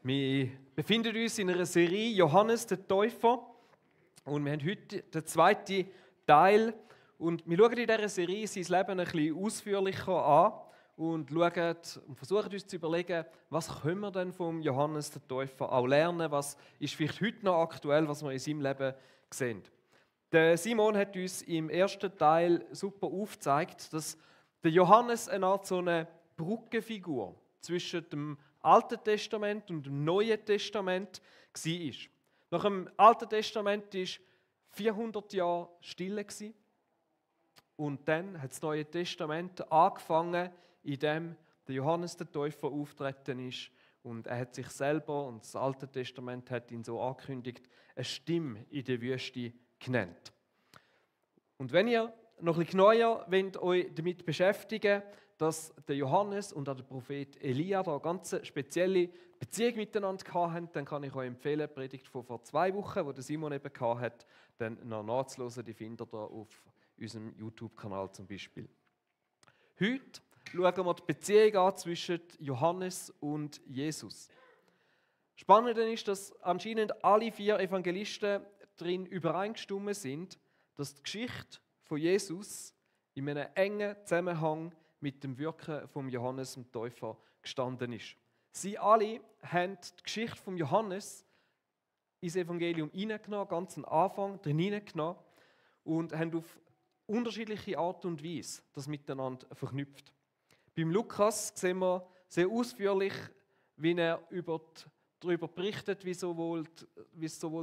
Wir befinden uns in einer Serie Johannes der Täufer und wir haben heute den zweiten Teil. Und wir schauen in dieser Serie sein Leben ein bisschen ausführlicher an und versuchen uns zu überlegen, was können wir denn vom Johannes der Täufer auch lernen, was ist vielleicht heute noch aktuell, was wir in seinem Leben sehen. Der Simon hat uns im ersten Teil super aufgezeigt, dass der Johannes eine Art so eine Brückenfigur zwischen dem Alten Testament und dem Neuen Testament war. Nach dem Alten Testament war 400 Jahre Stille. Und dann hat das Neue Testament angefangen, indem der Johannes der Täufer auftreten ist. Und er hat sich selber, und das Alte Testament hat ihn so angekündigt, eine Stimme in der Wüste genannt. Und wenn ihr noch ein bisschen genauer euch damit beschäftigen wollt, dass der Johannes und auch der Prophet Elia da eine ganz spezielle Beziehung miteinander hatten, dann kann ich euch empfehlen, die Predigt von vor 2 Wochen, die Simon eben hatte, dann noch nachzuhören. Die findet ihr auf unserem YouTube-Kanal zum Beispiel. Heute schauen wir die Beziehung an zwischen Johannes und Jesus. Spannend ist, dass anscheinend alle 4 Evangelisten darin übereingestimmt sind, dass die Geschichte von Jesus in einem engen Zusammenhang mit dem Wirken von Johannes dem Täufer gestanden ist. Sie alle haben die Geschichte von Johannes ins Evangelium hineingenommen, ganz am Anfang drin hineingenommen und haben auf unterschiedliche Art und Weise das miteinander verknüpft. Beim Lukas sehen wir sehr ausführlich, wie er darüber berichtet, wie es sowohl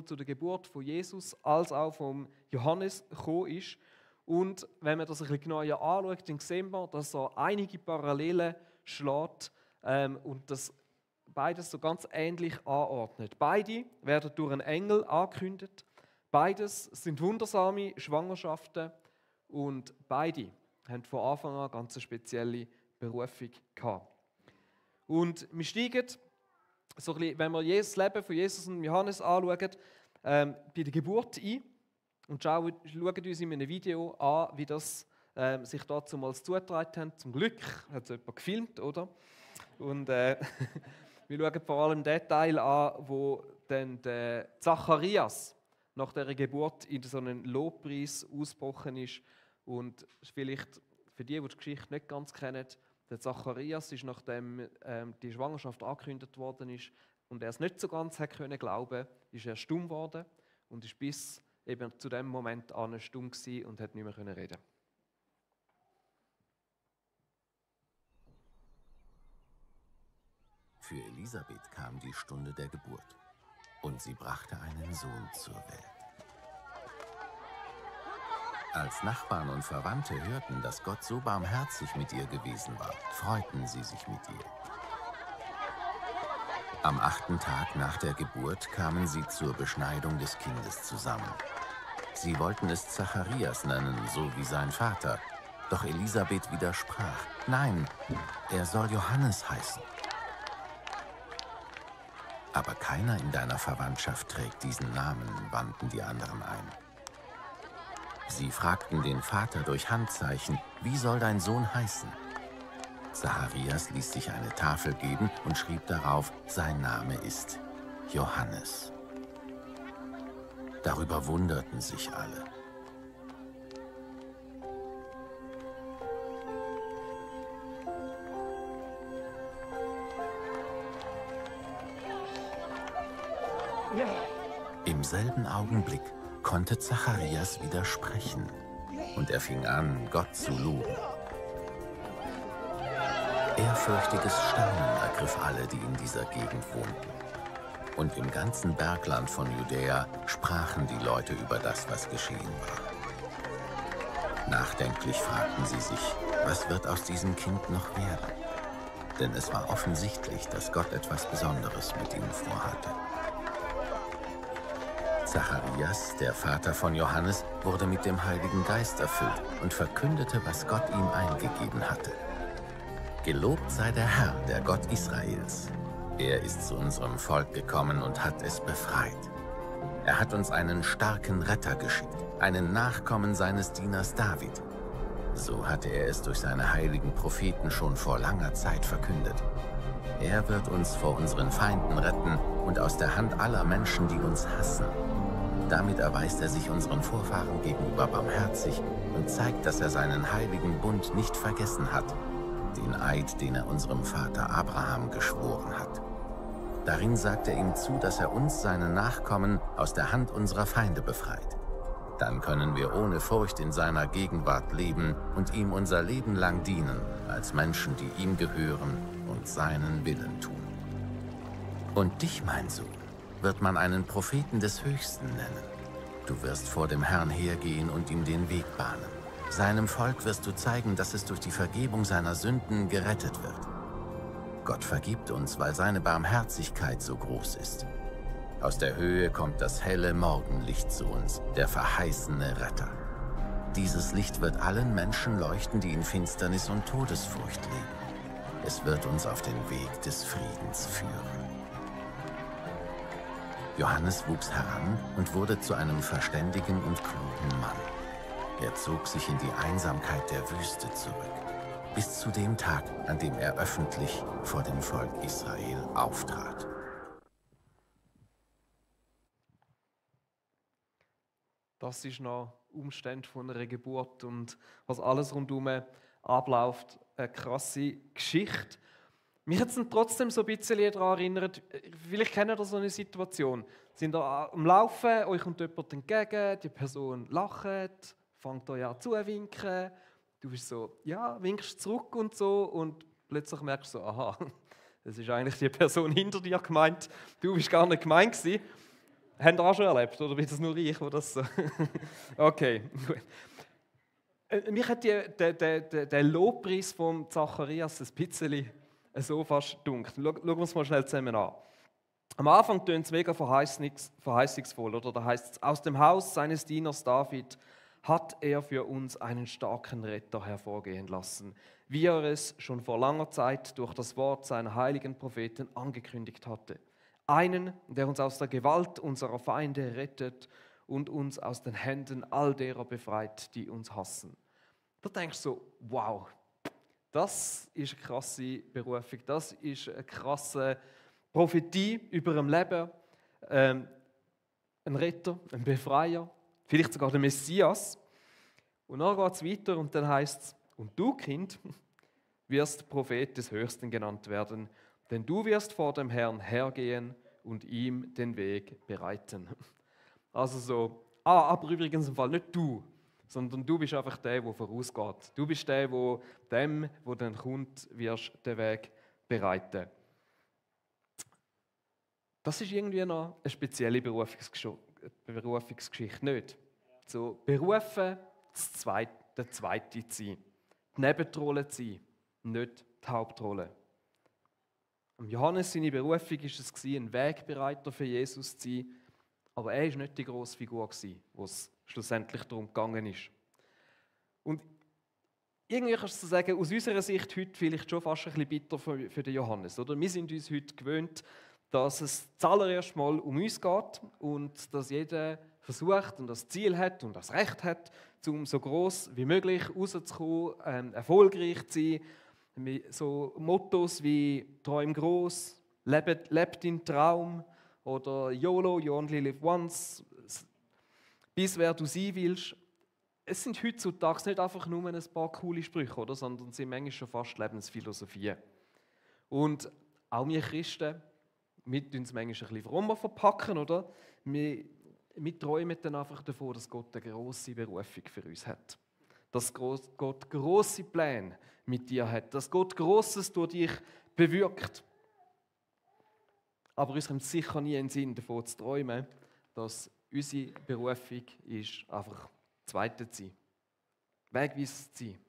zu der Geburt von Jesus als auch von Johannes gekommen ist. Und wenn man das ein bisschen genauer anschaut, dann sehen wir, dass er einige Parallelen schlägt und das beides so ganz ähnlich anordnet. Beide werden durch einen Engel angekündigt. Beides sind wundersame Schwangerschaften und beide haben von Anfang an eine ganz spezielle Berufung gehabt. Und wir steigen, so ein bisschen, wenn wir das Leben von Jesus und Johannes anschauen, bei der Geburt ein. Und schauen uns in einem Video an, wie das sich damals zugetragen hat. Zum Glück hat es jemand gefilmt, oder? Und wir schauen vor allem den Teil an, wo dann der Zacharias nach dieser Geburt in so einen Lobpreis ausgebrochen ist. Und vielleicht für die Geschichte nicht ganz kennen, der Zacharias ist, nachdem die Schwangerschaft angekündigt worden ist und er es nicht so ganz hat können glauben, ist er stumm geworden und ist bis eben zu dem Moment an stumm gsi und hat nicht mehr reden. Für Elisabeth kam die Stunde der Geburt und sie brachte einen Sohn zur Welt. Als Nachbarn und Verwandte hörten, dass Gott so barmherzig mit ihr gewesen war, freuten sie sich mit ihr. Am 8. Tag nach der Geburt kamen sie zur Beschneidung des Kindes zusammen. Sie wollten es Zacharias nennen, so wie sein Vater. Doch Elisabeth widersprach: Nein, er soll Johannes heißen. Aber keiner in deiner Verwandtschaft trägt diesen Namen, wandten die anderen ein. Sie fragten den Vater durch Handzeichen: Wie soll dein Sohn heißen? Zacharias ließ sich eine Tafel geben und schrieb darauf: Sein Name ist Johannes. Darüber wunderten sich alle. Im selben Augenblick konnte Zacharias wieder sprechen und er fing an, Gott zu loben. Ehrfürchtiges Staunen ergriff alle, die in dieser Gegend wohnten. Und im ganzen Bergland von Judäa sprachen die Leute über das, was geschehen war. Nachdenklich fragten sie sich: Was wird aus diesem Kind noch werden? Denn es war offensichtlich, dass Gott etwas Besonderes mit ihnen vorhatte. Zacharias, der Vater von Johannes, wurde mit dem Heiligen Geist erfüllt und verkündete, was Gott ihm eingegeben hatte. Gelobt sei der Herr, der Gott Israels. Er ist zu unserem Volk gekommen und hat es befreit. Er hat uns einen starken Retter geschickt, einen Nachkommen seines Dieners David. So hatte er es durch seine heiligen Propheten schon vor langer Zeit verkündet. Er wird uns vor unseren Feinden retten und aus der Hand aller Menschen, die uns hassen. Damit erweist er sich unseren Vorfahren gegenüber barmherzig und zeigt, dass er seinen heiligen Bund nicht vergessen hat, den Eid, den er unserem Vater Abraham geschworen hat. Darin sagt er ihm zu, dass er uns, seine Nachkommen, aus der Hand unserer Feinde befreit. Dann können wir ohne Furcht in seiner Gegenwart leben und ihm unser Leben lang dienen, als Menschen, die ihm gehören und seinen Willen tun. Und dich, mein Sohn, wird man einen Propheten des Höchsten nennen. Du wirst vor dem Herrn hergehen und ihm den Weg bahnen. Seinem Volk wirst du zeigen, dass es durch die Vergebung seiner Sünden gerettet wird. Gott vergibt uns, weil seine Barmherzigkeit so groß ist. Aus der Höhe kommt das helle Morgenlicht zu uns, der verheißene Retter. Dieses Licht wird allen Menschen leuchten, die in Finsternis und Todesfurcht leben. Es wird uns auf den Weg des Friedens führen. Johannes wuchs heran und wurde zu einem verständigen und klugen Mann. Er zog sich in die Einsamkeit der Wüste zurück, bis zu dem Tag, an dem er öffentlich vor dem Volk Israel auftrat. Das ist noch Umstände von einer Geburt und was alles rundherum abläuft. Eine krasse Geschichte. Mich hat es trotzdem so ein bisschen daran erinnert, vielleicht kennt ihr so eine Situation. Sind ihr am Laufen, euch kommt jemand entgegen, die Person lacht, fängt euch an zu winken. Du bist so, ja, winkst zurück und so und plötzlich merkst du so, aha, das ist eigentlich die Person hinter dir gemeint, du bist gar nicht gemeint gewesen. Habt ihr auch schon erlebt, oder bin das nur ich, wo das so? Okay, gut. Mich hat der Lobpreis von Zacharias ein bisschen so fast gedunkt. Schauen wir uns mal schnell zusammen an. Am Anfang tönt es mega verheißungsvoll, oder? Da heißt es, aus dem Haus seines Dieners David hat er für uns einen starken Retter hervorgehen lassen, wie er es schon vor langer Zeit durch das Wort seiner heiligen Propheten angekündigt hatte. Einen, der uns aus der Gewalt unserer Feinde rettet und uns aus den Händen all derer befreit, die uns hassen. Da denkst du so, wow, das ist eine krasse Berufung, das ist eine krasse Prophetie über ein Leben, ein Retter, ein Befreier, vielleicht sogar der Messias. Und dann geht es weiter und dann heißt es, und du, Kind, wirst Prophet des Höchsten genannt werden, denn du wirst vor dem Herrn hergehen und ihm den Weg bereiten. Also so, aber übrigens im Fall nicht du, sondern du bist einfach der vorausgeht. Du bist der, wo dem, wo dann kommt, wirst den Weg bereiten. Das ist irgendwie noch eine spezielle Berufungsgeschichte, nicht? So berufen, der Zweite zu sein, die Nebenrolle zu sein, nicht die Hauptrolle. Johannes, seine Berufung war es, ein Wegbereiter für Jesus zu sein, aber er war nicht die grosse Figur, wo es schlussendlich darum gegangen ist. Und irgendwie kannst du sagen, aus unserer Sicht heute vielleicht schon fast ein bisschen bitter für den Johannes. Oder? Wir sind uns heute gewöhnt, dass es zuallererst mal um uns geht und dass jeder versucht und das Ziel hat und das Recht hat, um so gross wie möglich rauszukommen, erfolgreich zu sein. So Mottos wie «Träum groß», «Lebt deinen Traum» oder «YOLO, you only live once», «Bis wer du sein willst». Es sind heutzutage nicht einfach nur ein paar coole Sprüche, oder? Sondern sind manchmal schon fast Lebensphilosophien. Und auch wir Christen, wir tun es manchmal ein bisschen frommer verpacken, oder? Wir träumen dann einfach davon, dass Gott eine grosse Berufung für uns hat. Dass Gott grosse Pläne mit dir hat. Dass Gott Grosses durch dich bewirkt. Aber uns kommt sicher nie in den Sinn, davon zu träumen, dass unsere Berufung ist, einfach Zweite zu sein. Wegweisend zu sein.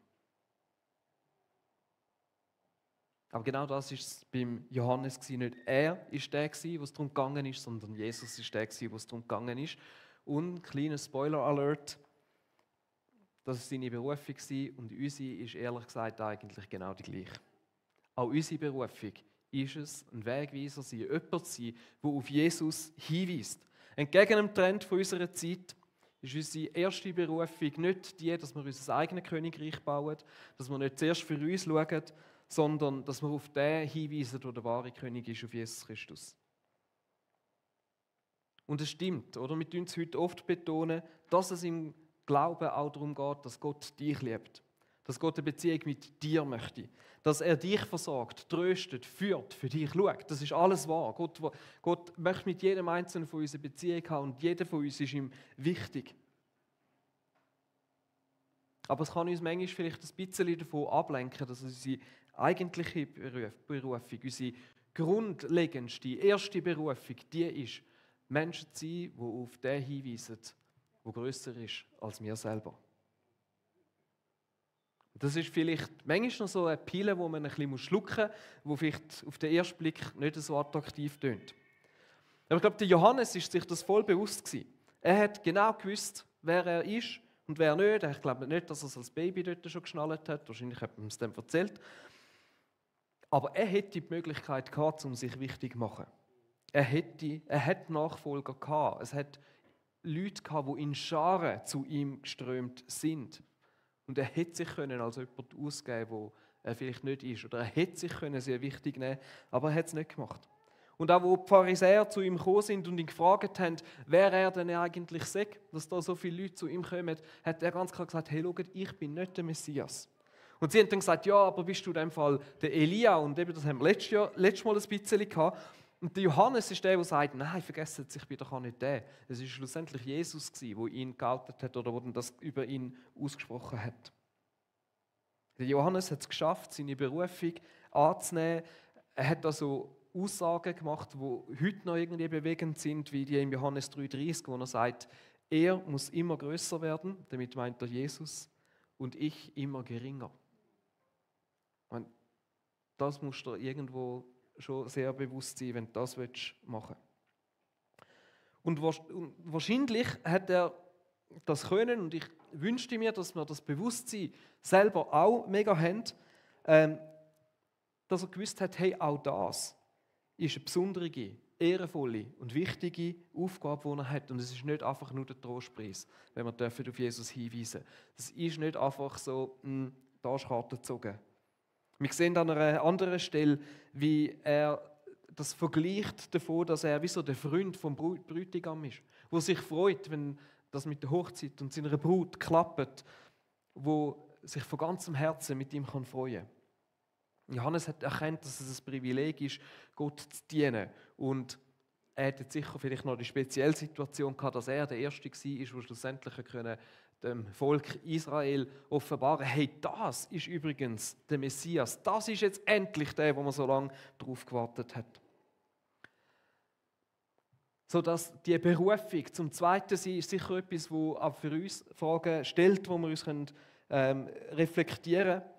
Aber genau das war es beim Johannes. Nicht er war der, wo es darum gegangen ist, sondern Jesus ist der, wo es darum gegangen ist. Und kleiner Spoiler-Alert, das war seine Berufung und unsere ist ehrlich gesagt eigentlich genau die gleiche. Auch unsere Berufung ist es, ein Wegweiser sein, jemand zu sein, der auf Jesus hinweist. Entgegen dem Trend von unserer Zeit ist unsere erste Berufung nicht die, dass wir unser eigenes Königreich bauen, dass wir nicht zuerst für uns schauen, sondern dass wir auf den hinweisen, der wahre König ist, auf Jesus Christus. Und es stimmt, oder? Wir betonen es heute oft betonen, dass es im Glauben auch darum geht, dass Gott dich liebt. Dass Gott eine Beziehung mit dir möchte. Dass er dich versorgt, tröstet, führt, für dich schaut. Das ist alles wahr. Gott möchte mit jedem Einzelnen von uns eine Beziehung haben und jeder von uns ist ihm wichtig. Aber es kann uns manchmal vielleicht ein bisschen davon ablenken, dass unsere eigentliche Berufung, unsere grundlegendste, erste Berufung, die ist, Menschen zu sein, die auf den hinweisen, der grösser ist als wir selber. Das ist vielleicht manchmal noch so eine Pille, die man ein bisschen schlucken muss, die vielleicht auf den ersten Blick nicht so attraktiv tönt. Aber ich glaube, der Johannes ist sich das voll bewusst gewesen. Er hat genau gewusst, wer er ist und wer nicht. Ich glaube nicht, dass er es als Baby dort schon geschnallt hat. Wahrscheinlich hat man es dem erzählt. Aber er hätte die Möglichkeit gehabt, um sich wichtig zu machen. Er hat Nachfolger gehabt. Es hat Leute gehabt, die in Scharen zu ihm geströmt sind. Und er hätte sich können als jemand ausgeben, wo er vielleicht nicht ist. Oder er hätte sich können sehr wichtig nehmen, aber er hat es nicht gemacht. Und auch, wo die Pharisäer zu ihm gekommen sind und ihn gefragt haben, wer er denn eigentlich sei, dass da so viele Leute zu ihm kommen, hat er ganz klar gesagt, hey, schaut, ich bin nicht der Messias. Und sie haben dann gesagt, ja, aber bist du in dem Fall der Elia? Und eben, das haben wir letztes Mal ein bisschen gehabt. Und der Johannes ist der sagt, nein, vergesst es, ich bin doch auch nicht der. Es war schlussendlich Jesus, der ihn geoutet hat oder der das über ihn ausgesprochen hat. Der Johannes hat es geschafft, seine Berufung anzunehmen. Er hat also Aussagen gemacht, die heute noch irgendwie bewegend sind, wie die im Johannes 3,30, wo er sagt, er muss immer größer werden, damit meint er Jesus, und ich immer geringer. Und das musst du irgendwo schon sehr bewusst sein, wenn du das machen willst. Und wahrscheinlich hat er das können, und ich wünschte mir, dass wir das Bewusstsein selber auch mega haben, dass er gewusst hat, hey, auch das ist eine besondere, ehrenvolle und wichtige Aufgabe, die er hat. Und es ist nicht einfach nur der Trostpreis, wenn wir auf Jesus hinweisen dürfen. Es ist nicht einfach so, da ist Karte gezogen. Wir sehen an einer anderen Stelle, wie er das vergleicht davon, dass er wie so der Freund vom Bräutigam ist, der sich freut, wenn das mit der Hochzeit und seiner Brut klappt, wo sich von ganzem Herzen mit ihm freuen kann. Johannes hat erkannt, dass es ein Privileg ist, Gott zu dienen. Und er hatte sicher vielleicht noch die spezielle Situation gehabt, dass er der Erste war, der schlussendlich dem Volk Israel offenbaren, hey, das ist übrigens der Messias. Das ist jetzt endlich der, wo man so lange darauf gewartet hat. So dass die Berufung zum Zweiten sein ist sicher etwas, wo auch für uns Fragen stellt, wo wir uns reflektieren können.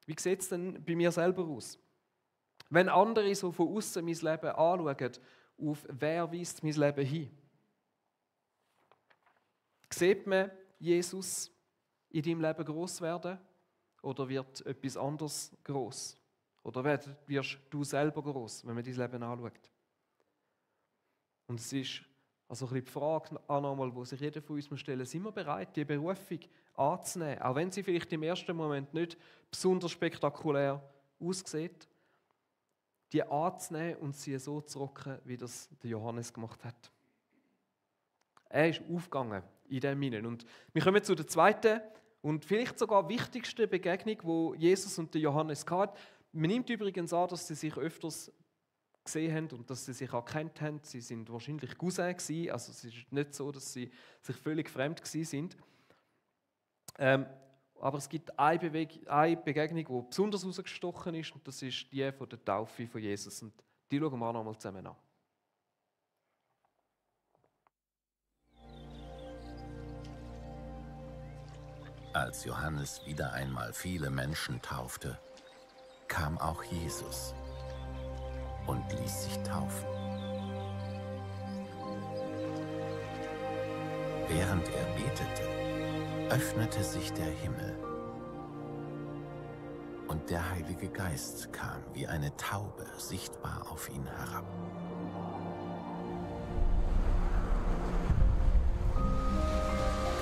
Wie sieht es denn bei mir selber aus? Wenn andere so von außen mein Leben anschauen, auf wer weist mein Leben hin? Sieht man Jesus in deinem Leben gross werden? Oder wird etwas anderes gross? Oder wirst du selber gross, wenn man dein Leben anschaut? Und es ist also ein bisschen die Frage nochmal, die sich jeder von uns stellen muss, sind wir bereit, die Berufung anzunehmen? Auch wenn sie vielleicht im ersten Moment nicht besonders spektakulär aussieht, die anzunehmen und sie so zu rocken, wie das der Johannes gemacht hat. Er ist aufgegangen in dem Hinein. Und wir kommen zu der zweiten und vielleicht sogar wichtigsten Begegnung, die Jesus und der Johannes hatten. Man nimmt übrigens an, dass sie sich öfters gesehen haben und dass sie sich auch gekannt haben. Sie sind wahrscheinlich Cousins gewesen, also es ist nicht so, dass sie sich völlig fremd gewesen sind. Aber es gibt eine Begegnung, die besonders herausgestochen ist, und das ist die von der Taufe von Jesus. Und die schauen wir auch noch mal zusammen an. Als Johannes wieder einmal viele Menschen taufte, kam auch Jesus und ließ sich taufen. Während er betete, öffnete sich der Himmel und der Heilige Geist kam wie eine Taube sichtbar auf ihn herab.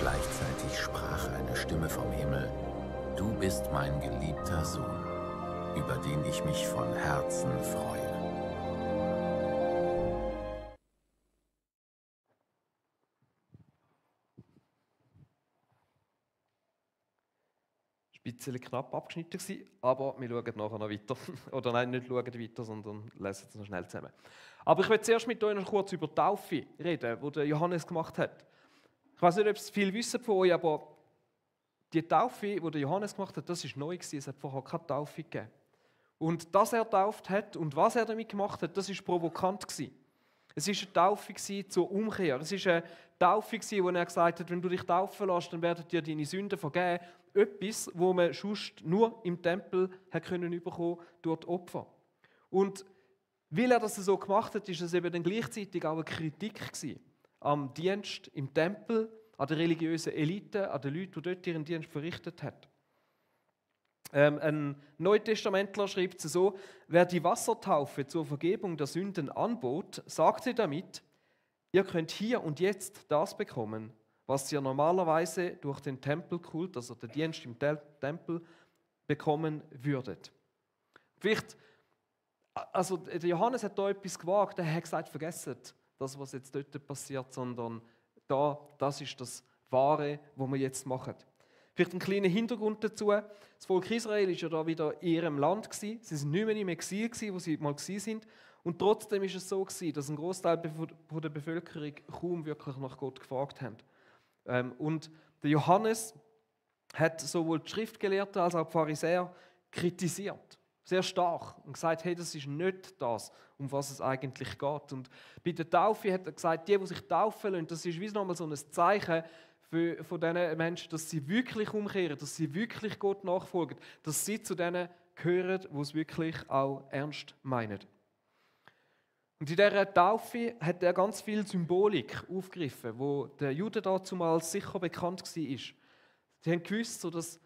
Gleichzeitig sprach eine Stimme vom Himmel: Du bist mein geliebter Sohn. über den ich mich von Herzen freue. Ein bisschen knapp abgeschnitten gewesen, aber wir schauen nachher noch weiter. Oder nein, nicht schauen weiter, sondern lesen es noch schnell zusammen. Aber ich will zuerst mit euch noch kurz über die Taufe reden, die der Johannes gemacht hat. Ich weiß nicht, ob es viel wissen von euch, aber die Taufe, die der Johannes gemacht hat, das war neu gewesen. Es hat vorher keine Taufe gegeben. Und dass er getauft hat und was er damit gemacht hat, das war provokant gewesen. Es war eine Taufe zur Umkehr. Es war eine Taufe, wo er gesagt hat, wenn du dich taufen lässt, dann werden dir deine Sünden vergeben. Etwas, wo man sonst nur im Tempel bekommen konnte durch die Opfer. Und weil er das so gemacht hat, ist es eben dann gleichzeitig auch eine Kritik gewesen am Dienst im Tempel, an der religiösen Elite, an den Leuten, die dort ihren Dienst verrichtet haben. Ein Neutestamentler schreibt es so: Wer die Wassertaufe zur Vergebung der Sünden anbot, sagte damit: Ihr könnt hier und jetzt das bekommen, was ihr normalerweise durch den Tempelkult, also den Dienst im Tempel, bekommen würdet. Vielleicht, also der Johannes hat da etwas gewagt, er hat gesagt, vergesst das, was jetzt dort passiert, sondern das ist das Wahre, was wir jetzt machen. Vielleicht ein kleiner Hintergrund dazu. Das Volk Israel war ja da wieder in ihrem Land. Sie waren nicht mehr im Exil, wo sie mal waren. Und trotzdem war es so, dass ein Großteil der Bevölkerung kaum wirklich nach Gott gefragt hat. Und der Johannes hat sowohl die Schriftgelehrten als auch die Pharisäer kritisiert. Sehr stark. Und gesagt, hey, das ist nicht das, um was es eigentlich geht. Und bei der Taufe hat er gesagt, die sich taufen lassen, das ist wie nochmal so ein Zeichen von diesen Menschen, dass sie wirklich umkehren, dass sie wirklich Gott nachfolgen, dass sie zu denen gehören, die es wirklich auch ernst meinen. Und in dieser Taufe hat er ganz viel Symbolik aufgegriffen, wo der Juden damals sicher bekannt war. Sie haben gewusst, so dass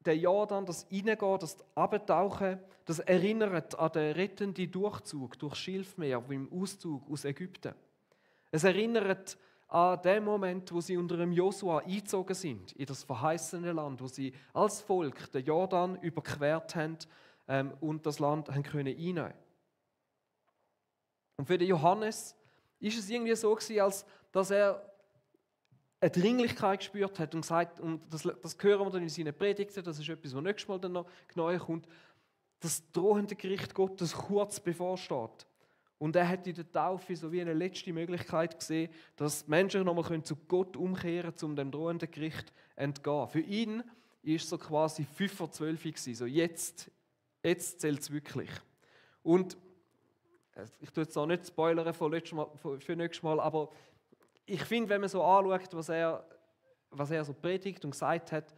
der Jordan, das Reingehen, das Abtauchen, das erinnert an den rettenden Durchzug durch das Schilfmeer beim Auszug aus Ägypten. Es erinnert an den Moment, wo sie unter dem Josua eingezogen sind in das verheißene Land, wo sie als Volk den Jordan überquert haben und das Land haben können einnehmen. Und für den Johannes ist es irgendwie so gewesen, als dass er eine Dringlichkeit gespürt hat und gesagt, und das hören wir dann in seinen Predigten, das ist etwas, was nächstes Mal dann noch genauer kommt, das drohende Gericht Gottes kurz bevorsteht. Und er hat in der Taufe so wie eine letzte Möglichkeit gesehen, dass Menschen nochmal zu Gott umkehren können, um dem drohenden Gericht zu entgehen. Für ihn war es so quasi 5 vor 12 gewesen, so jetzt zählt es wirklich. Und ich tue jetzt auch nicht spoilern für nächstes Mal, aber ich finde, wenn man so anschaut, was er so predigt und gesagt hat,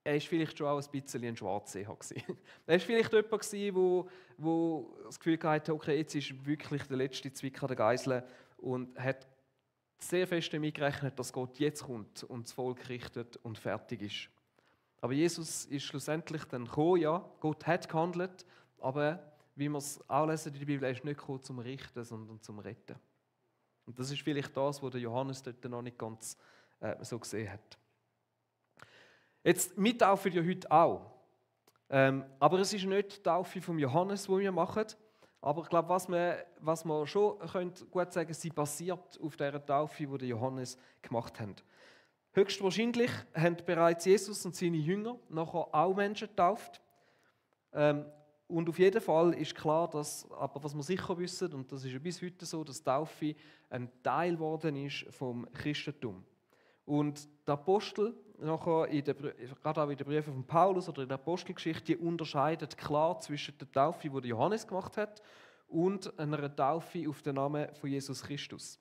er war vielleicht schon auch ein bisschen ein Schwarzseher. Er war vielleicht jemand, der das Gefühl hatte, okay, jetzt ist wirklich der letzte Zwick an der Geisel und hat sehr fest damit gerechnet, dass Gott jetzt kommt und das Volk richtet und fertig ist. Aber Jesus ist schlussendlich dann gekommen, ja, Gott hat gehandelt, aber wie wir es auch lesen in der Bibel, er ist nicht gekommen zum Richten, sondern zum Retten. Und das ist vielleicht das, was der Johannes dort noch nicht ganz so gesehen hat. Jetzt, wir taufen ja heute auch. Aber es ist nicht die Taufe von Johannes, die wir machen. Aber ich glaube, was wir schon gut sagen können, sie basiert auf dieser Taufe, die der Johannes gemacht hat. Höchstwahrscheinlich haben bereits Jesus und seine Jünger nachher auch Menschen getauft. Und auf jeden Fall ist klar, aber was wir sicher wissen, und das ist ja bis heute so, dass Taufe ein Teil geworden ist vom Christentum. Und die Apostel, nachher gerade auch in den Briefen von Paulus oder in der Apostelgeschichte, die unterscheiden klar zwischen der Taufe, die Johannes gemacht hat, und einer Taufe auf den Namen von Jesus Christus.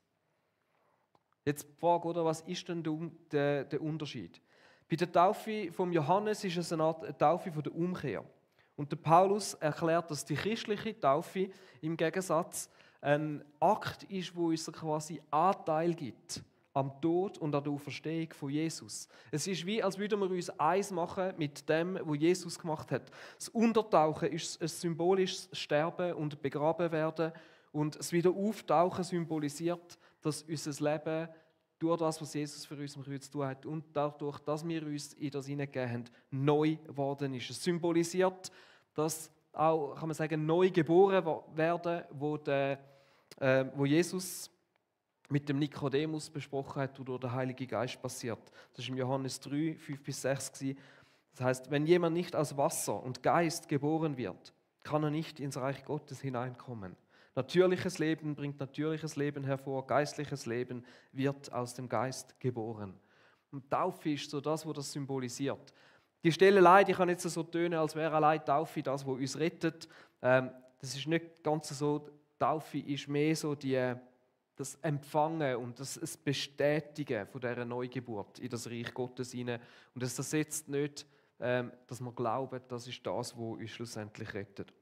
Jetzt die Frage, oder, was ist denn der Unterschied? Bei der Taufe von Johannes ist es eine Art Taufe von der Umkehr. Und der Paulus erklärt, dass die christliche Taufe im Gegensatz ein Akt ist, wo uns quasi Anteil gibt am Tod und an der Auferstehung von Jesus. Es ist wie, als würden wir uns eins machen mit dem, was Jesus gemacht hat. Das Untertauchen ist ein symbolisches Sterben und Begraben werden und das Wiederauftauchen symbolisiert, dass unser Leben durch das, was Jesus für uns am Kreuz zu tun hat und dadurch, dass wir uns in das hineingegeben haben, neu geworden ist. Es symbolisiert, dass auch, kann man sagen, neu geboren werden, wo Jesus mit dem Nikodemus besprochen hat, wo durch den Heiligen Geist passiert. Das war im Johannes 3, 5-6 gewesen. Das heißt, wenn jemand nicht aus Wasser und Geist geboren wird, kann er nicht ins Reich Gottes hineinkommen. Natürliches Leben bringt natürliches Leben hervor, geistliches Leben wird aus dem Geist geboren. Und Taufe ist so das, was das symbolisiert. Die Stelle allein, die kann jetzt so tönen, als wäre allein Taufe das, was uns rettet. Das ist nicht ganz so. Taufe ist mehr so das Empfangen und das Bestätigen von dieser Neugeburt in das Reich Gottes hinein. Und das ersetzt nicht, dass wir glauben, das ist das, was uns schlussendlich rettet.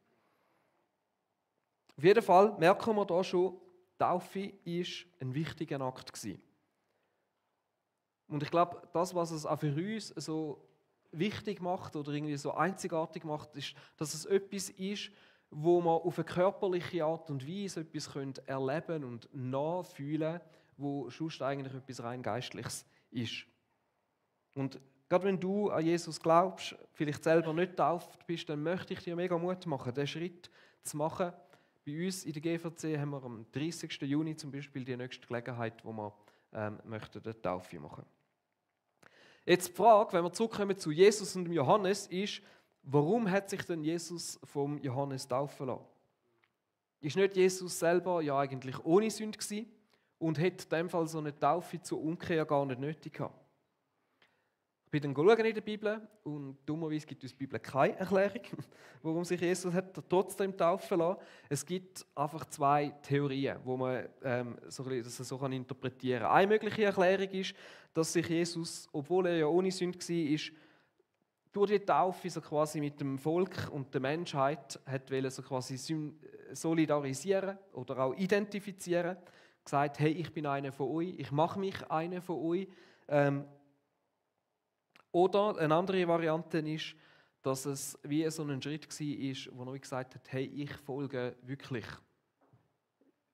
Auf jeden Fall merken wir hier schon, Taufe war ein wichtiger Akt gewesen. Und ich glaube, das, was es auch für uns so wichtig macht oder irgendwie so einzigartig macht, ist, dass es etwas ist, wo man auf eine körperliche Art und Weise etwas erleben und nachfühlen können, wo sonst eigentlich etwas rein Geistliches ist. Und gerade wenn du an Jesus glaubst, vielleicht selber nicht getauft bist, dann möchte ich dir mega Mut machen, diesen Schritt zu machen. Bei uns in der GVC haben wir am 30. Juni zum Beispiel die nächste Gelegenheit, wo wir möchten eine Taufe machen. Jetzt die Frage, wenn wir zurückkommen zu Jesus und Johannes, ist, warum hat sich denn Jesus vom Johannes taufen lassen? Ist nicht Jesus selber ja eigentlich ohne Sünde gewesen und hätte in dem Fall so eine Taufe zur Umkehr gar nicht nötig gehabt? Ich bin dann schauen in der Bibel und dummerweise gibt uns die Bibel keine Erklärung, warum sich Jesus hat trotzdem taufen lassen. Es gibt einfach zwei Theorien, wo man das so interpretieren kann. Eine mögliche Erklärung ist, dass sich Jesus, obwohl er ja ohne Sünde war, durch die Taufe so quasi mit dem Volk und der Menschheit hat so quasi solidarisieren oder auch identifizieren, gesagt, hey, ich bin einer von euch, ich mache mich einer von euch. Oder eine andere Variante ist, dass es wie so ein Schritt war, wo er gesagt hat, hey, ich folge wirklich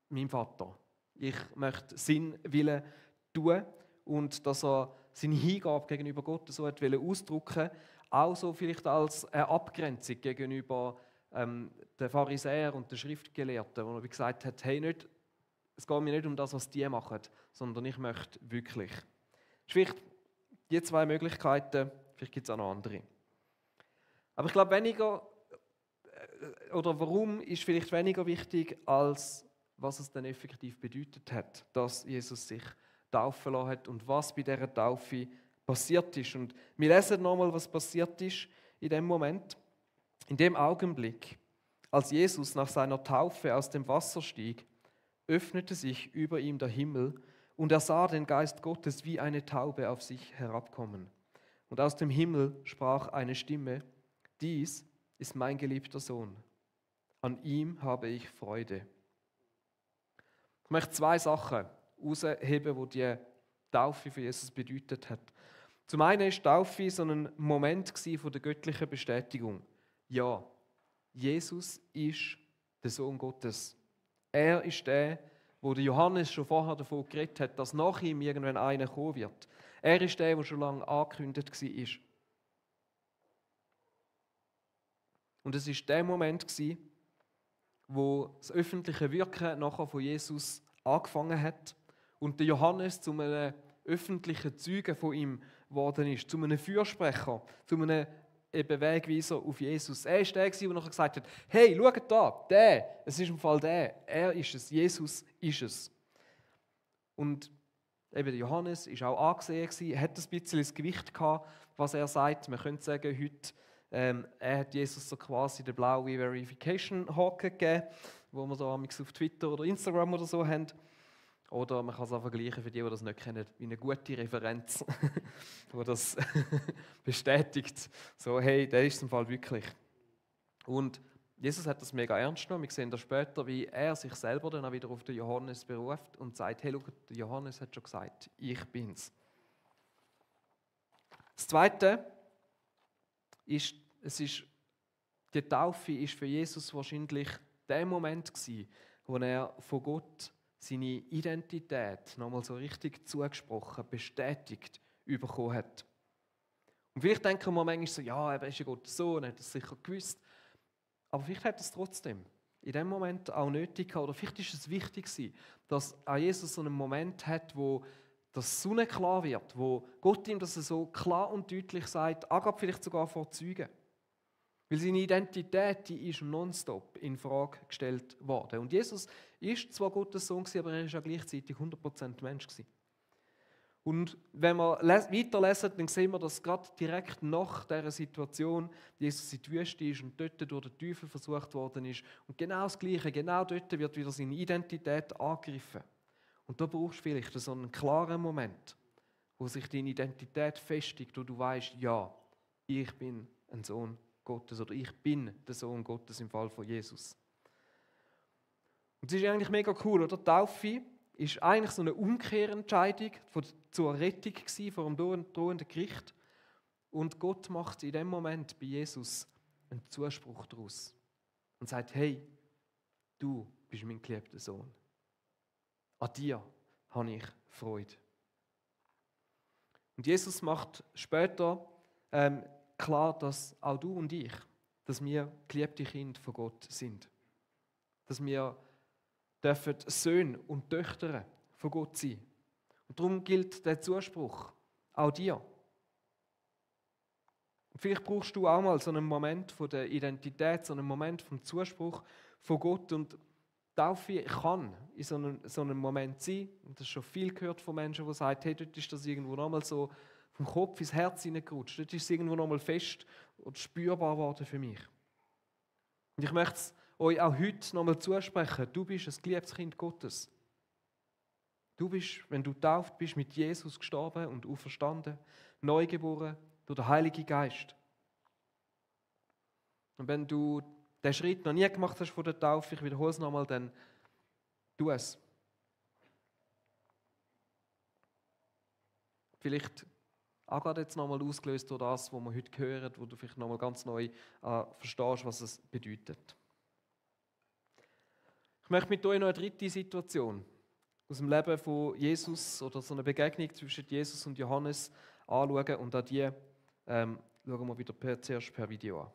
meinem Vater. Ich möchte seinen Willen tun und dass er seine Hingabe gegenüber Gott so ausdrücken wollte, auch so vielleicht als eine Abgrenzung gegenüber den Pharisäern und den Schriftgelehrten, wo er gesagt hat, hey, es geht mir nicht um das, was die machen, sondern ich möchte wirklich. Das ist vielleicht die zwei Möglichkeiten, vielleicht gibt es auch noch andere. Aber ich glaube, warum ist vielleicht weniger wichtig, als was es dann effektiv bedeutet hat, dass Jesus sich taufen lassen hat und was bei dieser Taufe passiert ist. Und wir lesen nochmal, was passiert ist in dem Moment. In dem Augenblick, als Jesus nach seiner Taufe aus dem Wasser stieg, öffnete sich über ihm der Himmel und er sah den Geist Gottes wie eine Taube auf sich herabkommen. Und aus dem Himmel sprach eine Stimme, dies ist mein geliebter Sohn, an ihm habe ich Freude. Ich möchte zwei Sachen herausheben, die Taufe für Jesus bedeutet hat. Zum einen war Taufe so ein Moment von der göttlichen Bestätigung. Ja, Jesus ist der Sohn Gottes. Er ist der, wo der Johannes schon vorher davon geredet hat, dass nach ihm irgendwann einer kommen wird. Er ist der, der schon lange angekündigt war. Und es war der Moment, wo das öffentliche Wirken nachher von Jesus angefangen hat und der Johannes zu einem öffentlichen Zeugen von ihm geworden ist, zu einem Fürsprecher, zu einem Wegweiser auf Jesus. Er war der, der nachher gesagt hat, hey, schaut da, es ist im Fall der, er ist es, Jesus ist es. Und eben der Johannes war auch angesehen, er hat ein bisschen das Gewicht gehabt, was er sagt. Man könnte sagen, heute, er hat Jesus so quasi den blauen Verification-Haken gegeben, wo wir so auf Twitter oder Instagram oder so haben. Oder man kann es auch vergleichen, für die das nicht kennen, wie eine gute Referenz, die das bestätigt. So, hey, der ist es im Fall wirklich. Und Jesus hat das mega ernst genommen. Wir sehen das später, wie er sich selber dann auch wieder auf den Johannes beruft und sagt, hey, schau, der Johannes hat schon gesagt, ich bin's. Das Zweite ist, die Taufe ist für Jesus wahrscheinlich der Moment gewesen, wo er von Gott seine Identität nochmal so richtig zugesprochen, bestätigt bekommen hat. Und vielleicht denken wir manchmal so, ja, er ist ja Gottes Sohn, er hat das sicher gewusst. Aber vielleicht hat es trotzdem in dem Moment auch nötig gehabt, oder vielleicht ist es wichtig gewesen, dass auch Jesus so einen Moment hat, wo das sonnenklar wird, wo Gott ihm das so klar und deutlich sagt, agab vielleicht sogar vor Zeugen. Weil seine Identität, die ist nonstop in Frage gestellt worden. Und Jesus ist zwar Gottes Sohn gewesen, aber er ist ja gleichzeitig 100% Mensch gewesen. Und wenn wir weiterlesen, dann sehen wir, dass gerade direkt nach dieser Situation Jesus in die Wüste ist und dort durch den Teufel versucht worden ist. Und genau das Gleiche, genau dort wird wieder seine Identität angegriffen. Und da brauchst du vielleicht so einen klaren Moment, wo sich deine Identität festigt, wo du weißt, ja, ich bin ein Sohn Gottes oder ich bin der Sohn Gottes im Fall von Jesus. Und das ist eigentlich mega cool, oder? Die Taufe ist eigentlich so eine Umkehrentscheidung zur Rettung vor dem drohenden Gericht. Und Gott macht in dem Moment bei Jesus einen Zuspruch daraus und sagt, hey, du bist mein geliebter Sohn. An dir habe ich Freude. Und Jesus macht später klar, dass auch du und ich, dass wir geliebte Kinder von Gott sind. Dass wir dürfen Söhne und Töchter von Gott sein. Und darum gilt der Zuspruch auch dir. Und vielleicht brauchst du auch mal so einen Moment von der Identität, so einen Moment vom Zuspruch von Gott. Und Taufe kann in so einem Moment sein. Und das ist schon viel gehört von Menschen, die sagen, hey, dort ist das irgendwo nochmal so vom Kopf ins Herz hineingerutscht. Dort ist es irgendwo nochmal fest und spürbar geworden für mich. Und ich möchte es euch auch heute nochmal zusprechen. Du bist ein geliebtes Kind Gottes. Du bist, wenn du getauft bist, mit Jesus gestorben und auferstanden, neugeboren durch den Heiligen Geist. Und wenn du den Schritt noch nie gemacht hast von der Taufe, ich wiederhole es nochmal, dann tu es. Vielleicht auch gerade jetzt nochmal ausgelöst durch das, was wir heute hören, wo du vielleicht nochmal ganz neu verstehst, was es bedeutet. Ich möchte mit euch noch eine dritte Situation aus dem Leben von Jesus oder so eine Begegnung zwischen Jesus und Johannes anschauen und an die schauen wir wieder zuerst per Video an.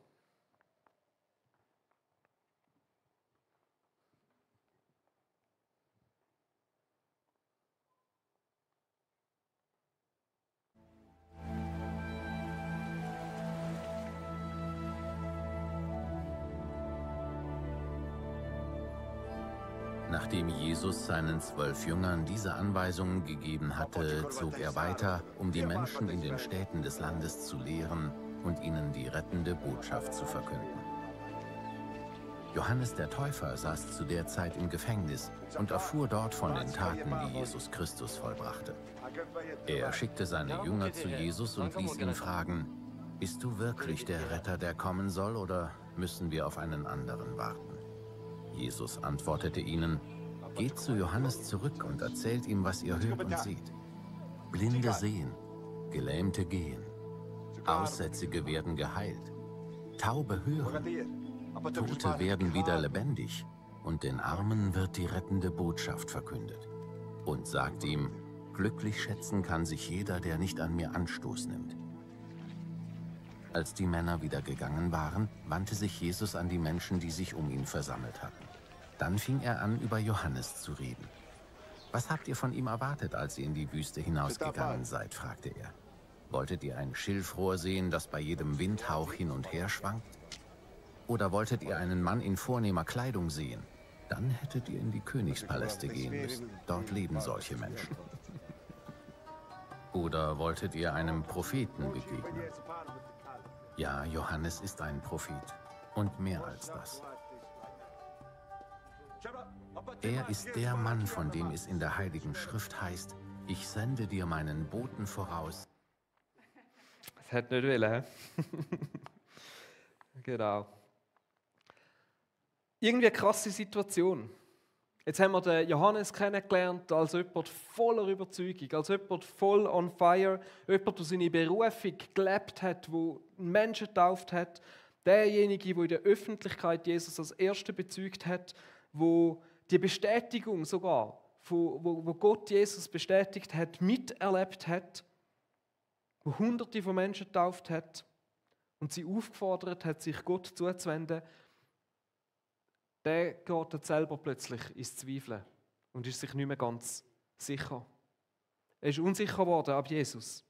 Nachdem Jesus seinen 12 Jüngern diese Anweisungen gegeben hatte, zog er weiter, um die Menschen in den Städten des Landes zu lehren und ihnen die rettende Botschaft zu verkünden. Johannes der Täufer saß zu der Zeit im Gefängnis und erfuhr dort von den Taten, die Jesus Christus vollbrachte. Er schickte seine Jünger zu Jesus und ließ ihn fragen, bist du wirklich der Retter, der kommen soll, oder müssen wir auf einen anderen warten? Jesus antwortete ihnen, geht zu Johannes zurück und erzählt ihm, was ihr hört und seht. Blinde sehen, Gelähmte gehen, Aussätzige werden geheilt, Taube hören, Tote werden wieder lebendig und den Armen wird die rettende Botschaft verkündet. Und sagt ihm, glücklich schätzen kann sich jeder, der nicht an mir Anstoß nimmt. Als die Männer wieder gegangen waren, wandte sich Jesus an die Menschen, die sich um ihn versammelt hatten. Dann fing er an, über Johannes zu reden. Was habt ihr von ihm erwartet, als ihr in die Wüste hinausgegangen seid, fragte er. Wolltet ihr ein Schilfrohr sehen, das bei jedem Windhauch hin und her schwankt? Oder wolltet ihr einen Mann in vornehmer Kleidung sehen? Dann hättet ihr in die Königspaläste gehen müssen. Dort leben solche Menschen. Oder wolltet ihr einem Propheten begegnen? Ja, Johannes ist ein Prophet und mehr als das. Er ist der Mann, von dem es in der Heiligen Schrift heißt, ich sende dir meinen Boten voraus. Das hätte nicht wollen, Genau. Irgendwie eine krasse Situation. Jetzt haben wir den Johannes kennengelernt als jemand voller Überzeugung, als jemand voll on fire, jemand, der seine Berufung gelebt hat, der Menschen getauft hat, derjenige, der in der Öffentlichkeit Jesus als Erster bezeugt hat, wo die Bestätigung sogar, wo Gott Jesus bestätigt hat, miterlebt hat, wo Hunderte von Menschen getauft hat und sie aufgefordert hat, sich Gott zuzuwenden. der geht jetzt selber plötzlich ins Zweifeln und ist sich nicht mehr ganz sicher. Er ist unsicher geworden ab Jesus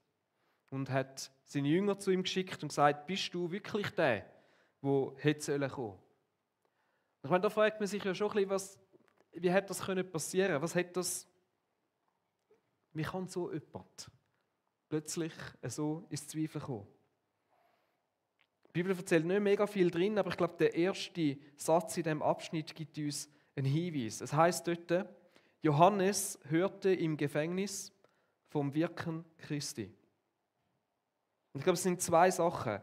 und hat seine Jünger zu ihm geschickt und gesagt, bist du wirklich der hätte kommen sollen? Ich meine, da fragt man sich ja schon ein bisschen, wie hätte das passieren können? Wie kann so jemand plötzlich so ins Zweifel kommen? Die Bibel erzählt nicht mega viel drin, aber ich glaube, der erste Satz in diesem Abschnitt gibt uns einen Hinweis. Es heisst dort, Johannes hörte im Gefängnis vom Wirken Christi. Und ich glaube, es sind zwei Sachen.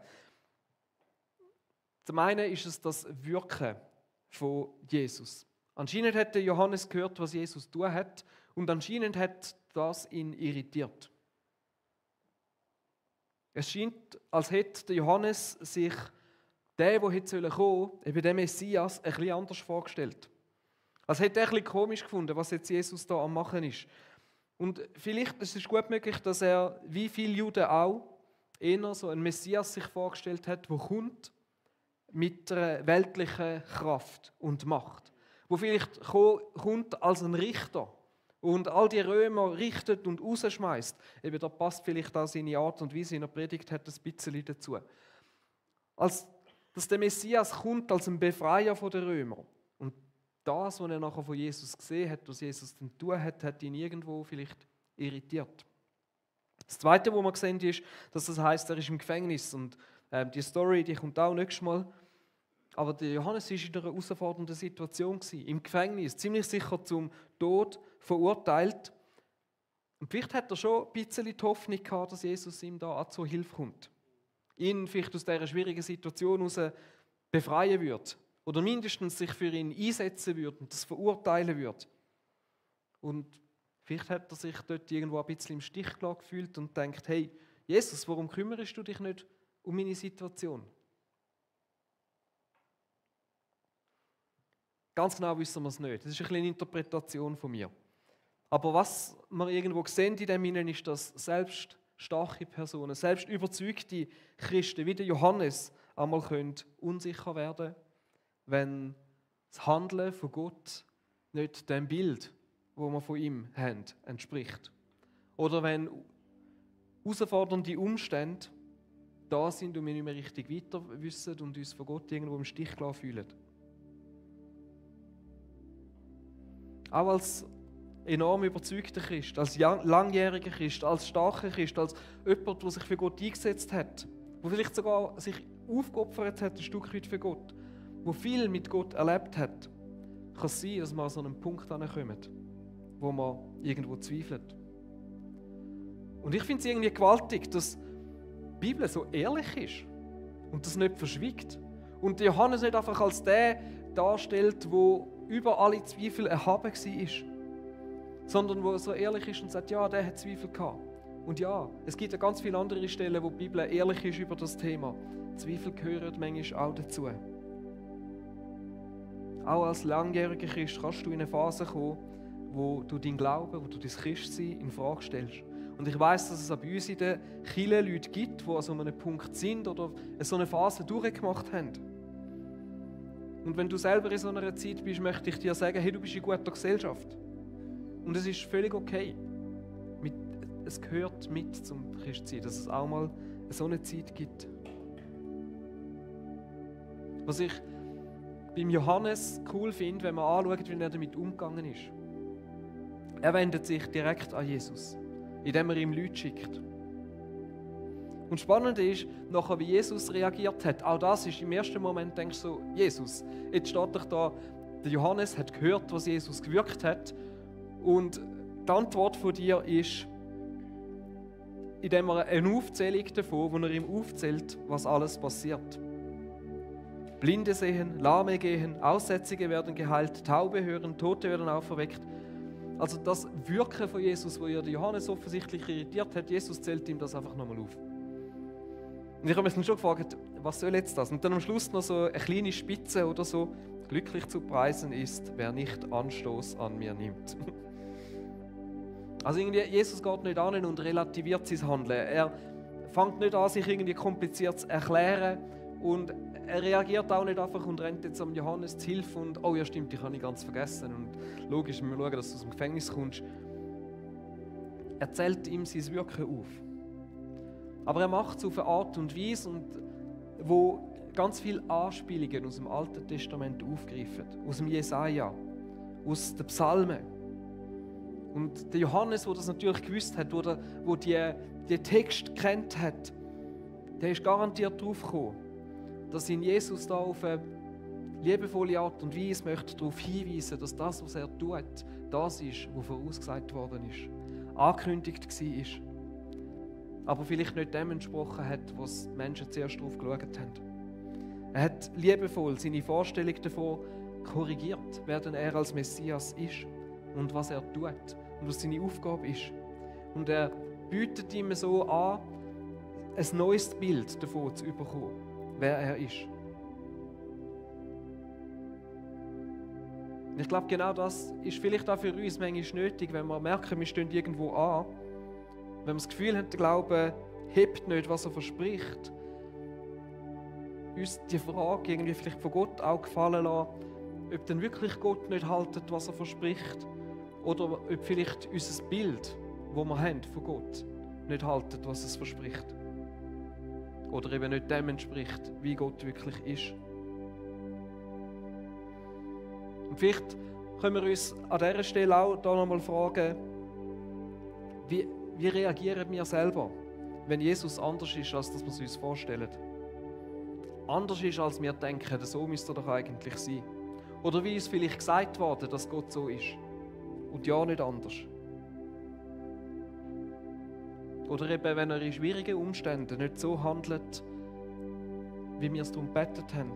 Zum einen ist es das Wirken von Jesus. Anscheinend hat der Johannes gehört, was Jesus tun hat, und anscheinend hat das ihn irritiert. Es scheint, als hätte der Johannes sich der hätte kommen sollen, eben den Messias, ein bisschen anders vorgestellt. Als hätte er ein bisschen komisch gefunden, was jetzt Jesus da am Machen ist. Und vielleicht ist es gut möglich, dass er, wie viele Juden auch, eher so einen Messias sich vorgestellt hat, der kommt mit einer weltlichen Kraft und Macht. Wo vielleicht kommt als ein Richter und all die Römer richtet und rausschmeißt. Eben, da passt vielleicht auch seine Art und Weise in der Predigt hat ein bisschen dazu. Dass der Messias kommt als ein Befreier der Römer. Und das, was er nachher von Jesus gesehen hat, was Jesus dann tun hat, hat ihn irgendwo vielleicht irritiert. Das Zweite, was wir sehen, ist, dass das heisst, er ist im Gefängnis. Und die Story, die kommt auch nächstes Mal. Aber der Johannes war in einer herausfordernden Situation, im Gefängnis, ziemlich sicher zum Tod verurteilt. Und vielleicht hat er schon ein bisschen die Hoffnung gehabt, dass Jesus ihm da auch zur Hilfe kommt. Ihn vielleicht aus dieser schwierigen Situation heraus befreien wird. Oder mindestens sich für ihn einsetzen würde und das verurteilen würde. Und vielleicht hat er sich dort irgendwo ein bisschen im Stich gelassen gefühlt und denkt, hey, Jesus, warum kümmerst du dich nicht um meine Situation? Ganz genau wissen wir es nicht. Das ist eine Interpretation von mir. Aber was wir irgendwo sehen in dem Innen ist, dass selbst starke Personen, selbst überzeugte Christen wie der Johannes einmal unsicher werden können, wenn das Handeln von Gott nicht dem Bild, das wir von ihm haben, entspricht. Oder wenn herausfordernde Umstände da sind und wir nicht mehr richtig weiter wissen und uns von Gott irgendwo im Stich gelassen fühlen. Auch als enorm überzeugter Christ, als langjähriger Christ, als starker Christ, als jemand, der sich für Gott eingesetzt hat, der vielleicht sogar sich aufgeopfert hat, ein Stück weit für Gott, der viel mit Gott erlebt hat, kann es sein, dass wir an so einen Punkt kommen, wo man irgendwo zweifelt. Und ich finde es irgendwie gewaltig, dass die Bibel so ehrlich ist und das nicht verschwiegt. Und Johannes nicht einfach als der darstellt, der über alle Zweifel erhaben war, sondern wo er so ehrlich ist und sagt, ja, der hat Zweifel gehabt. Und ja, es gibt ja ganz viele andere Stellen, wo die Bibel ehrlich ist über das Thema. Zweifel gehören manchmal auch dazu. Auch als langjähriger Christ kannst du in eine Phase kommen, wo du deinen Glauben, wo du dein Christsein in Frage stellst. Und ich weiss, dass es auch bei uns in der Kirche Leute gibt, die an so einem Punkt sind oder so eine Phase durchgemacht haben. Und wenn du selber in so einer Zeit bist, möchte ich dir sagen, hey, du bist in guter Gesellschaft. Und es ist völlig okay. Es gehört mit zum Christsein, dass es auch mal so eine Zeit gibt. Was ich beim Johannes cool finde, wenn man anschaut, wie er damit umgegangen ist. Er wendet sich direkt an Jesus, indem er ihm Leute schickt. Und das Spannende ist, nachher wie Jesus reagiert hat, auch das ist im ersten Moment, denkst du so, Jesus, jetzt steht doch da, der Johannes hat gehört, was Jesus gewirkt hat, und die Antwort von dir ist, indem er eine Aufzählung davon, wo er ihm aufzählt, was alles passiert. Blinde sehen, Lahme gehen, Aussätzige werden geheilt, Taube hören, Tote werden auferweckt. Also das Wirken von Jesus, wo ja Johannes offensichtlich irritiert hat, Jesus zählt ihm das einfach nochmal auf. Und ich habe mich dann schon gefragt, was soll jetzt das? Und dann am Schluss noch so eine kleine Spitze oder so, glücklich zu preisen ist, wer nicht Anstoß an mir nimmt. Also irgendwie, Jesus geht nicht an und relativiert sein Handeln. Er fängt nicht an, sich irgendwie kompliziert zu erklären und er reagiert auch nicht einfach und rennt jetzt am Johannes zu Hilfe und «Oh ja stimmt, ich habe ihn ganz vergessen» und logisch, wir schauen, dass du aus dem Gefängnis kommst. Er zählt ihm sein Wirken auf. Aber er macht es auf eine Art und Weise, wo ganz viele Anspielungen aus dem Alten Testament aufgreifen. Aus dem Jesaja, aus den Psalmen. Und der Johannes, der das natürlich gewusst hat, der den Text kennt hat, der ist garantiert darauf gekommen, dass ihn Jesus da auf eine liebevolle Art und Weise möchte darauf hinweisen, dass das, was er tut, das ist, was vorausgesagt worden ist, angekündigt war. Aber vielleicht nicht dem entsprochen hat, was die Menschen zuerst darauf geschaut haben. Er hat liebevoll seine Vorstellung davon korrigiert, wer denn er als Messias ist und was er tut und was seine Aufgabe ist. Und er bietet ihm so an, ein neues Bild davon zu bekommen, wer er ist. Ich glaube, genau das ist vielleicht auch für uns manchmal nötig, wenn wir merken, wir stehen irgendwo an, wenn wir das Gefühl haben, der Glaube hebt nicht, was er verspricht, uns die Frage irgendwie vielleicht von Gott auch gefallen lassen, ob denn wirklich Gott nicht haltet, was er verspricht, oder ob vielleicht unser Bild, das wir haben von Gott, nicht haltet, was es verspricht. Oder eben nicht dem entspricht, wie Gott wirklich ist. Und vielleicht können wir uns an dieser Stelle auch da nochmal fragen, wie reagieren wir selber, wenn Jesus anders ist, als dass wir es uns vorstellen? Anders ist, als wir denken, so müsste er doch eigentlich sein. Oder wie uns vielleicht gesagt worden, dass Gott so ist. Und ja, nicht anders. Oder eben, wenn er in schwierigen Umständen nicht so handelt, wie wir es darum gebetet haben.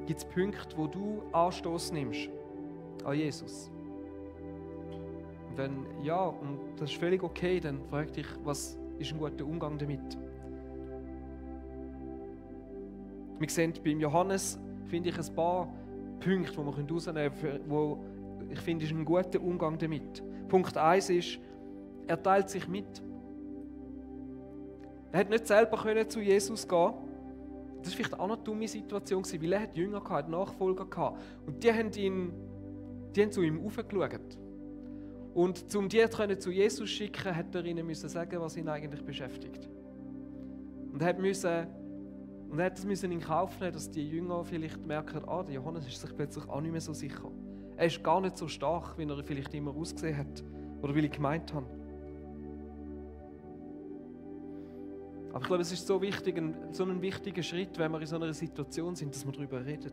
Gibt es Punkte, wo du Anstoß nimmst an Jesus? Und wenn ja, und das ist völlig okay, dann frag dich, was ist ein guter Umgang damit? Wir sehen beim Johannes, finde ich, ein paar Punkte, die wir herausnehmen können, wo ich finde, ist ein guter Umgang damit. Punkt 1 ist, er teilt sich mit. Er hat nicht selber zu Jesus gehen. Das war vielleicht auch eine dumme Situation, weil er Jünger hatte, Nachfolger hatte. Und die haben zu ihm aufgeschaut. Und um die zu Jesus zu schicken, hat er ihnen sagen, was ihn eigentlich beschäftigt. Und er hat es in Kauf nehmen, dass die Jünger vielleicht merken, der Johannes ist sich plötzlich auch nicht mehr so sicher. Er ist gar nicht so stark, wie er vielleicht immer ausgesehen hat oder wie ich gemeint habe. Aber ich glaube, es ist so ein wichtiger Schritt, wenn wir in so einer Situation sind, dass wir darüber reden.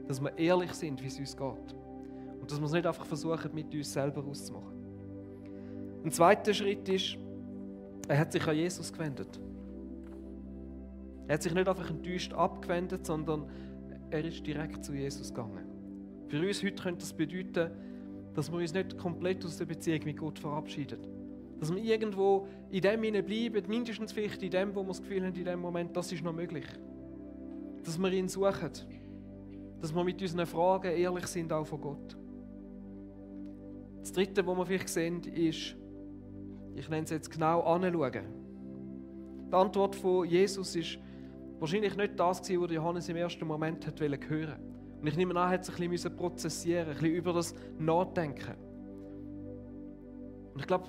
Dass wir ehrlich sind, wie es uns geht. Und dass wir es nicht einfach versuchen, mit uns selber auszumachen. Ein zweiter Schritt ist, er hat sich an Jesus gewendet. Er hat sich nicht einfach enttäuscht abgewendet, sondern er ist direkt zu Jesus gegangen. Für uns heute könnte das bedeuten, dass wir uns nicht komplett aus der Beziehung mit Gott verabschieden. Dass wir irgendwo in dem bleiben, mindestens vielleicht in dem, wo wir das Gefühl haben, in dem Moment, das ist noch möglich. Dass wir ihn suchen. Dass wir mit unseren Fragen ehrlich sind, auch von Gott. Das Dritte, was wir vielleicht sehen, ist, ich nenne es jetzt genau anschauen. Die Antwort von Jesus ist wahrscheinlich nicht das, was Johannes im ersten Moment hören wollte. Und ich nehme an, er hat sich ein bisschen prozessieren, ein bisschen über das nachdenken. Und ich glaube,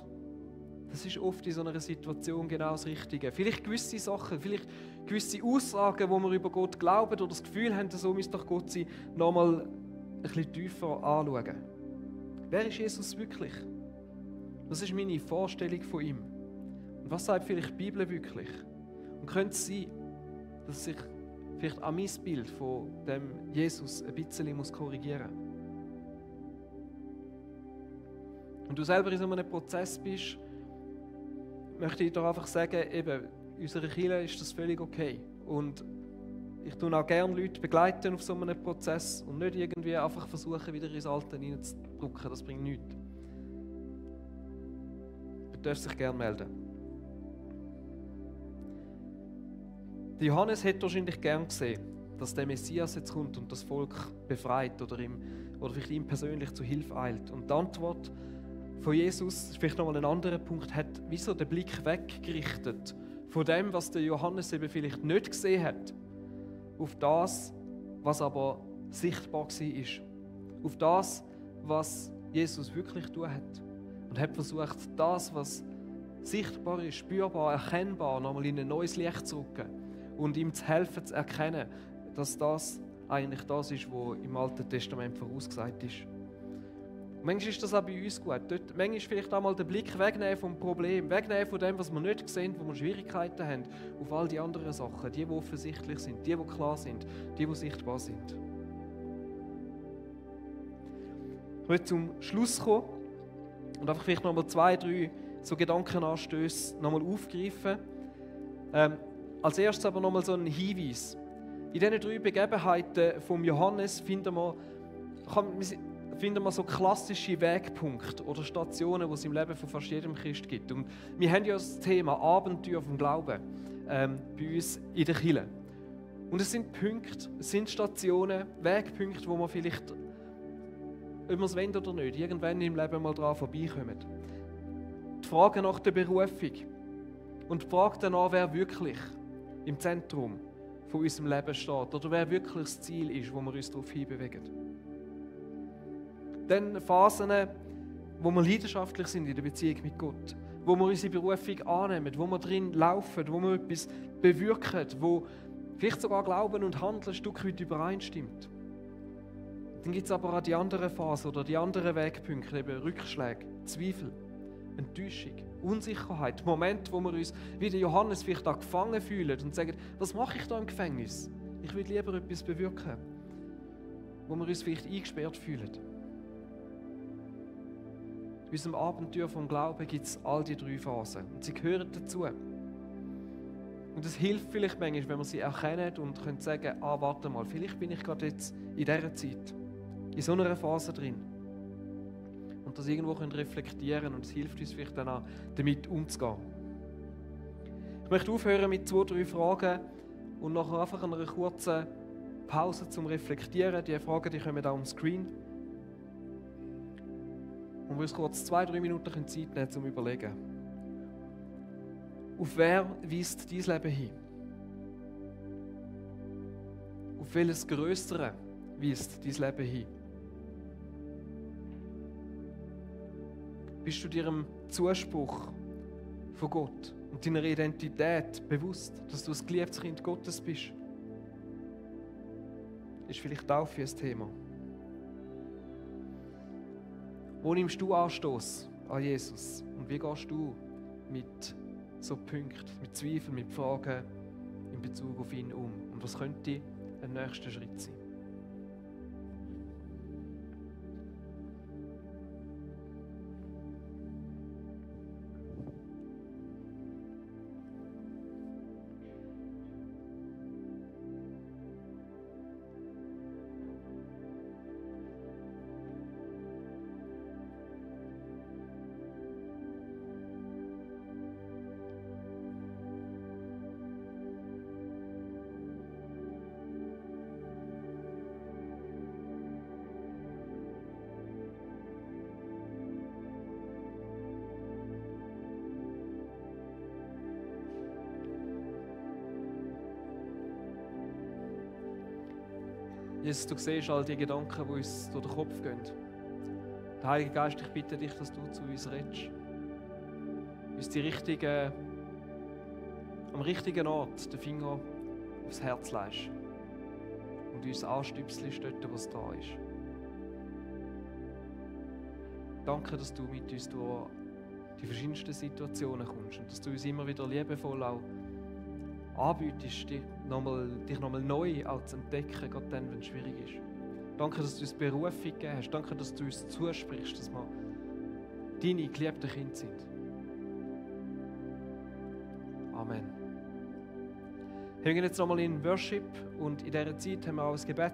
das ist oft in so einer Situation genau das Richtige. Vielleicht gewisse Sachen, vielleicht gewisse Aussagen, wo wir über Gott glauben oder das Gefühl haben, so müsste doch Gott sein, nochmal ein bisschen tiefer anschauen. Wer ist Jesus wirklich? Was ist meine Vorstellung von ihm? Und was sagt vielleicht die Bibel wirklich? Und könnte es sein, dass ich vielleicht an mein Bild von dem Jesus ein bisschen korrigieren muss? Wenn du selber in so einem Prozess bist, möchte ich dir einfach sagen, eben, in unserer Kirche ist das völlig okay. Und ich tue auch gerne Leute begleiten auf so einem Prozess und nicht irgendwie einfach versuchen, wieder ins Alte hineinzudrücken. Das bringt nichts. Du darfst dich gerne melden. Johannes hätte wahrscheinlich gern gesehen, dass der Messias jetzt kommt und das Volk befreit oder vielleicht ihm persönlich zu Hilfe eilt. Und die Antwort von Jesus, vielleicht nochmal ein anderer Punkt, hat wie so den Blick weggerichtet Von dem, was der Johannes eben vielleicht nicht gesehen hat, auf das, was aber sichtbar war. Auf das, was Jesus wirklich tun hat. Und hat versucht, das, was sichtbar ist, spürbar, erkennbar, nochmal in ein neues Licht zu rücken und ihm zu helfen, zu erkennen, dass das eigentlich das ist, was im Alten Testament vorausgesagt ist. Und manchmal ist das auch bei uns gut. Dort, manchmal vielleicht auch mal den Blick wegnehmen vom Problem, wegnehmen von dem, was wir nicht sehen, wo wir Schwierigkeiten haben, auf all die anderen Sachen, die offensichtlich sind, die klar sind, die sichtbar sind. Ich möchte zum Schluss kommen und einfach vielleicht nochmal 2, 3 so Gedankenanstöße nochmal aufgreifen. Als erstes aber nochmal so ein Hinweis. In diesen 3 Begebenheiten vom Johannes finden wir so klassische Wegpunkte oder Stationen, die es im Leben von fast jedem Christ gibt. Und wir haben ja das Thema Abenteuer vom Glauben bei uns in der Kirche. Und es sind Punkte, es sind Stationen, Wegpunkte, wo man vielleicht, ob wir es wollen oder nicht, irgendwann im Leben mal daran vorbeikommen. Die Frage nach der Berufung und die Frage danach, wer wirklich im Zentrum von unserem Leben steht oder wer wirklich das Ziel ist, wo wir uns darauf hinbewegen. Dann Phasen, wo wir leidenschaftlich sind in der Beziehung mit Gott, wo wir unsere Berufung annehmen, wo wir drin laufen, wo wir etwas bewirken, wo vielleicht sogar Glauben und Handeln ein Stück weit übereinstimmt. Dann gibt es aber auch die anderen Phasen oder die anderen Wegpunkte, eben Rückschläge, Zweifel, Enttäuschung, Unsicherheit, Momente, wo wir uns wie der Johannes vielleicht auch gefangen fühlen und sagen, was mache ich da im Gefängnis? Ich will lieber etwas bewirken. Wo wir uns vielleicht eingesperrt fühlen. In unserem Abenteuer vom Glauben gibt es all die 3 Phasen und sie gehören dazu. Und es hilft vielleicht manchmal, wenn wir sie erkennen und können sagen, warte mal, vielleicht bin ich gerade jetzt in dieser Zeit, in so einer Phase drin. Und das irgendwo reflektieren und es hilft uns vielleicht dann auch, damit umzugehen. Ich möchte aufhören mit 2, 3 Fragen und nachher einfach einer kurzen Pause zum Reflektieren. Die Fragen die kommen auch am Screen. Und wir uns kurz 2, 3 Minuten Zeit nehmen, um zu überlegen. Auf wer weist dein Leben hin? Auf welches Größere weist dein Leben hin? Bist du dir im Zuspruch von Gott und deiner Identität bewusst, dass du ein geliebtes Kind Gottes bist? Das ist vielleicht auch für ein Thema. Wo nimmst du Anstoß an Jesus? Und wie gehst du mit so Punkten, mit Zweifeln, mit Fragen in Bezug auf ihn um? Und was könnte ein nächster Schritt sein? Jesus, du siehst all die Gedanken, die uns durch den Kopf gehen. Der Heilige Geist, ich bitte dich, dass du zu uns redest. Uns am richtigen Ort den Finger aufs Herz legst und uns anstüpselst dort, wo es da ist. Danke, dass du mit uns durch die verschiedensten Situationen kommst und dass du uns immer wieder liebevoll auch anbietest, dich nochmal neu auch zu entdecken, gerade dann, wenn es schwierig ist. Danke, dass du uns Berufung gegeben hast. Danke, dass du uns zusprichst, dass wir deine geliebten Kinder sind. Amen. Wir gehen jetzt nochmal in Worship und in dieser Zeit haben wir auch ein Gebet.